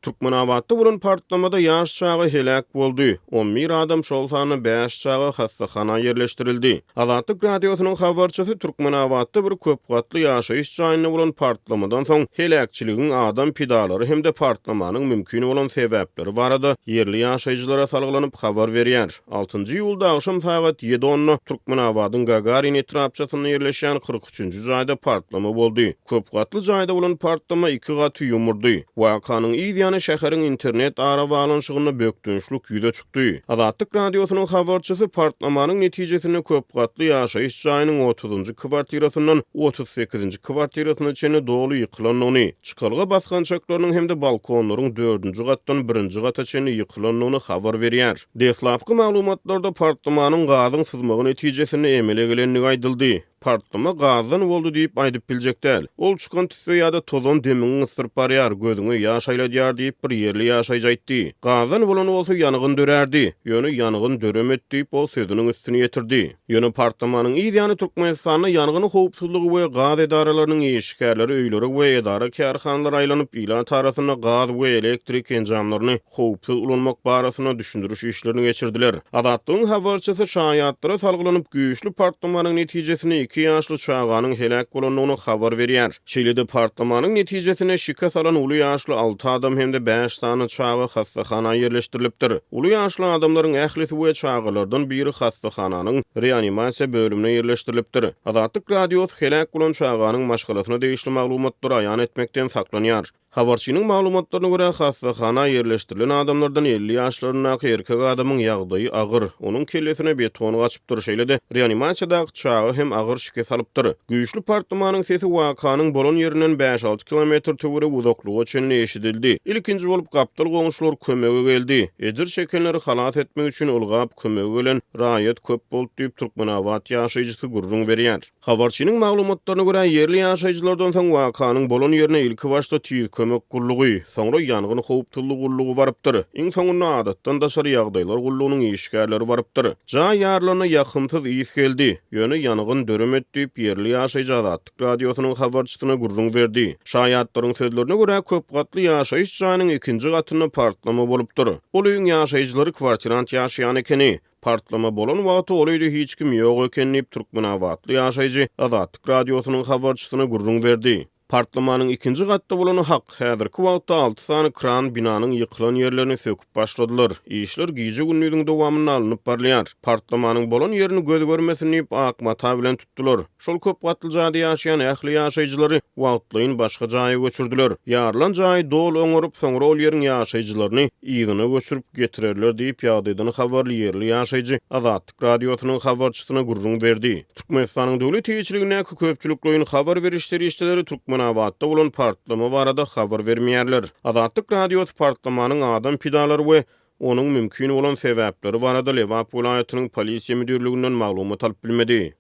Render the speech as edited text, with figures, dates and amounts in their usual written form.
Türkmenabatda bolan partlamada ýaş çaga heläk boldy, on bir adam, şol sanda bäş çaga hassahana ýerleşdirildi. Azatlyk Radiosynyň habarçysy Türkmenabatda bir köp gatly ýaşaýyş jaýynda bolan partlamadan soň heläkçiligiň adam pidalary hem-de partlamanyň mümkin bolan sebäpleri barada ýerli ýaşaýjylara salgylanyp habar berýär. Altynjy iýulda agşam sagat ýedi onda Türkmenabadyň Gagarin etrapçasynda ýerleşýän 43-nji jaýda partlama boldy. Köp gatly jaýda bolan partlama iki gaty ýumurdy. Wakanyň yz ýany şäheriň internet arabaglanyşygynda bökdençlik ýüze çykdy. Azatlyk Radiosynyň habarçysy partlamanyň netijesinde köp gatly ýaşaýyş jaýynyň otuzynjy kwartirasyndan 38-nji kwartirasyna çenli doly ýykylandygyny, çykalga basgançaklarynyň hem-de balkonlaryň dördünji gatdan birinji gata çenli ýykylandygyny habar berýär. Deslapky maglumatlarda partlamanyň gazyň syzmagy netijesinde emele gelendigi aýdyldy. Partlama gazdan boldy diýip aýdyp biljek däl. Ol çykan tüsse ýa-da tozan demiňi gysdyryp barýar, gözüňe ýaş aýladýar diýip, bir ýerli ýaşaýjy aýtdy. Gazdan bolan bolsa ýangyn dörärdi. Ýöne ýangyn döremedi diýip, ol sözüniň üstüni ýetirdi. Ýöne partlamanyň yz ýany Türkmenistanda ýangyn howpsuzlygy we gaz edaralarynyň işgärleri öýlere we edara-kärhanalara aýlanyp, ilat arasynda gaz we elektrik enjamlaryny howpsuz ulanmak barasynda düşündiriş işlerini geçirdiler. Azatlygyň habarçysy şaýatlara salgylanyp, güýçli partlamanyň netijesinde iki ýaşly çaganyň heläk bolandygyny habar berýär. Şeýle-de partlamanyň netijesinde şikes alan uly ýaşly alty adam hem-de bäş sany çaga hassahana ýerleşdirilipdir. Uly ýaşly adamlaryň ählisi we çagalardan biri hassahananyň reanimasiýa bölümine ýerleşdirilipdir. Azatlyk Radiosy heläk bolan çaganyň maşgalasyna degişli maglumatlary aýan etmekden saklanýar. Habarçynyň maglumatlaryna görä, hassahana ýerleşdirilen adamlardan 50 ýaşlaryndaky erkek adamyň ýagdaýy agyr, onuň kellesine beton gaçypdyr, şeýle-de reanimasiýadaky çaga hem agyr şikes alypdyr. Güýçli partlamanyň sesi wakanyň bolan ýerinden bäş-alty kilometr töweregi uzaklyga çenli eşidildi. Ilkinji bolup gapdal goňşular kömege geldi. Ejir çekenleri halas etmek üçin ylgap kömege gelen raýat köp boldy diýip, türkmenabat ýaşaýjysy gürrüň berýär. Habarçynyň maglumatlaryna görä, ýerli ýaşaýjylardan soň wakanyň bolan ýerine ilkibaşda Tiz kömek gullugy, soňra ýangyn howpsuzlygy gullugy barypdyr. Iň soňunda Adatdan daşary ýagdaýlar gullugynyň işgärleri barypdyr. Jaý ýarylanda ýakymsyz ys geldi, ýöne ýangyn döremedi diýip, ýerli ýaşaýjy Azatlyk Radiosynyň habarçysyna gürrüň berdi. Şaýatlaryň sözlerine görä, köp gatly ýaşaýyş jaýynyň ikinji gatynda partlama bolupdyr. Ol öýüň ýaşaýjylary kwartirant ýaşaýan ekeni. Partlama bolan wagty ol öýde hiç kim ýok eken diýip, türkmenabatly ýaşaýjy Azatlyk Radiosynyň habarçysyna gürrüň berdi. Partlamanyň ikinji gatda bolany hak. Häzirki wagtda alty sany kran binanyň ýykylan ýerlerini söküp başladylar. Işler gije-gündiziň dowamynda alnyp barylýar. Partlamanyň bolan ýerini göz görmesin diýip, ak mata bilen tutdular. Şol köp gatly jaýda ýaşaýan ähli ýaşaýjylary wagtlaýyn başga jaýa göçürdiler. Ýarylan jaýy doly oňaryp, soňra ol ýeriň ýaşaýjylaryny yzyna göçürip getirerler diýip, ýagdaýdan habarly ýerli ýaşaýjy Azatlyk Radiosynyň habarçysyna gürrüň berdi. Türkmenistanyň döwlet eýeçiligindäki köpçülikleýin habar beriş serişdeleri Türkmenabatda bolan partlama barada habar bermeýärler. Azatlyk Radiosy partlamanyň adam pidalary we onuň mümkin bolan sebäpleri barada Lebap welaýatynyň Polisiýa müdirliginden maglumat alyp bilmedi.